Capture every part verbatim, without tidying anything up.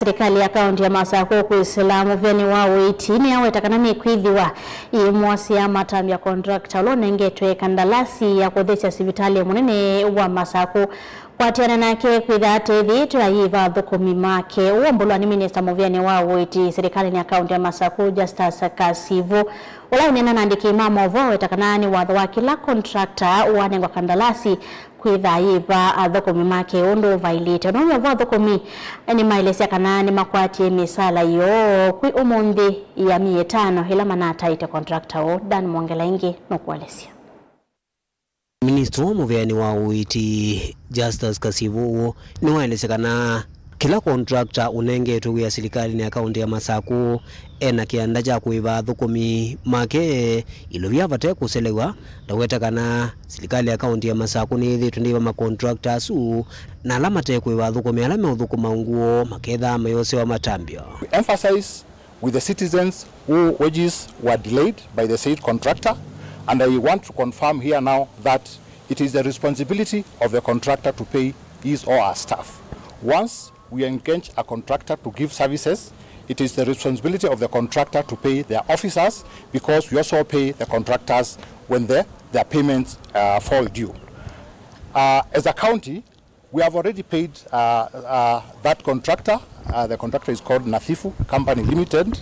Silikalĩ ya kaũntĩ ya Masakũ kwĩsĩla mũvĩanĩ wa ũiiti nĩyaweta kana nĩkwĩthĩwa ĩimwosea matambya contractor ũla ũnengetwe kandalasi ya kũthesya sivitalĩ mũnene wa Masakũ. Kwatĩana nake kwĩtha atethĩĩtwe ayĩva athũkũmi make. Ũũ ũmbũlwa nĩ minista mũvĩanĩ wa ũiiti silikalĩnĩ ya kaũntĩ ya Masakũ, Justus Kasivu, ũla ũneena na andĩki ma maũvoo aweta kana nĩ watho wa kĩla contractor wanengwa kandalasi kwĩtha ayĩva athũkũmi make ũndũ ũvailĩte. Ona wĩvo athũkũmi nĩmaelesya kana nĩmakwatie mĩsala yoo kwĩ ũmũnthĩ ya myei ĩtano ĩla manataĩte contractor ũũ. Dan Mwongela ĩngĩ nũkũelesya. Minista wa mũvĩanĩ wa ũiiti Justus Kasivu nĩwaelesya kana kĩla contractor ũnengetwe wĩa silikalĩnĩ ya kaũntĩ ya Masakũ ena kĩanda kya kũĩva athũkũmi make ilovia vate kũselewa. Ndaweta kana silikalĩ ya kaũntĩ ya Masakũ nĩyĩthĩĩtwe ndĩva makontrakta asu, na ala mate kũĩva athũkũmi ala meũthũkũma ngũo makethaa mayosewa matambya. We emphasize with the citizens who wages were delayed by the said contractor, and I want to confirm here now that it is the responsibility of the contractor to pay his or her staff. Once we engage a contractor to give services, it is the responsibility of the contractor to pay their officers, because we also pay the contractors when the, their payments uh, fall due. Uh, as a county, we have already paid uh, uh, that contractor. Uh, the contractor is called Nathifu Company Limited,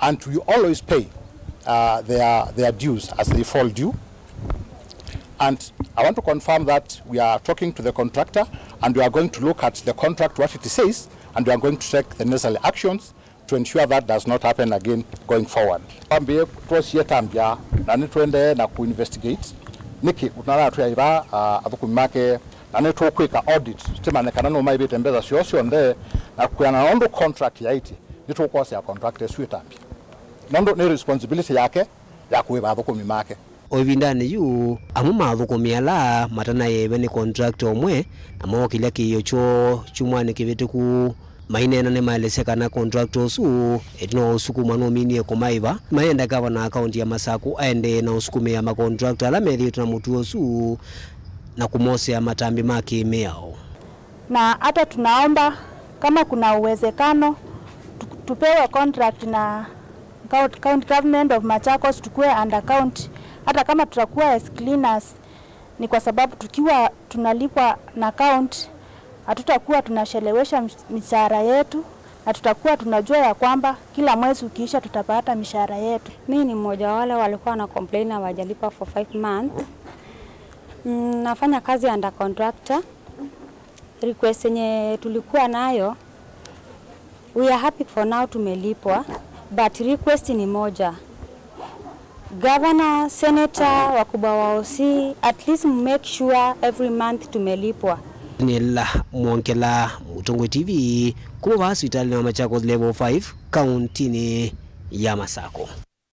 and we always pay uh, their, their dues as they fall due. And I want to confirm that we are talking to the contractor and we are going to look at the contract, what it says, and we are going to take the necessary actions to ensure that does not happen again going forward. Twambie twosie tambya na nĩtũendee na kũinvestigate nĩkĩ ũtanatwĩa ĩva uh, athũkũmi make, na nĩtũkwĩka audit tũmanye kana nũmaĩvĩte mbesa syoo syonthe, na kwĩana na ũndũ contract yaĩtye nĩtũkwosea contract ĩsu ĩtambya, nũndũ nĩ responsibility yake ya kũĩva athũkũmi make. O ĩvindanĩ yu, amwe ma athũkũmi ala matanaĩve nĩ contractor ũmwe na mookĩlya kĩĩo kyoo kyumwanĩ kĩvĩtũku maineena nĩmaelesya kana contractor ũsu ĩtina wa ũsukumwa nũminie kũmaĩva. Mayenda gavana wa kaũntĩ ya Masakũ aendee na ũsukumĩa makontrakta ala methĩĩtwe na mũtuo ũsu na kũmosea matambĩ ma kĩmĩao. Na hata tunaomba kama kuna uwezekano tu- tupewe contract na County Government of Machakos, tukue under county, hata kama tutakuwa as cleaners, ni kwa sababu tukiwa tunalipwa na county, hatutakuwa tunachelewesha mishahara yetu, na tutakuwa tunajua ya kwamba kila mwezi ukiisha tutapata mishahara yetu. Mimi ni mmoja wa wale walikuwa wana complain hawajalipwa for five months. Mm, nafanya kazi under contractor. Request yenye tulikuwa nayo, we are happy for now tumelipwa, but request ni moja. Governor, senator, wakubwa wa O C, at least make sure every month tumelipwa. Nĩla Mwongela, Mũtongoi T V, kuma vaa sivitalĩnĩ wa Machakos Level five, kaũntĩnĩ ya Masakũ.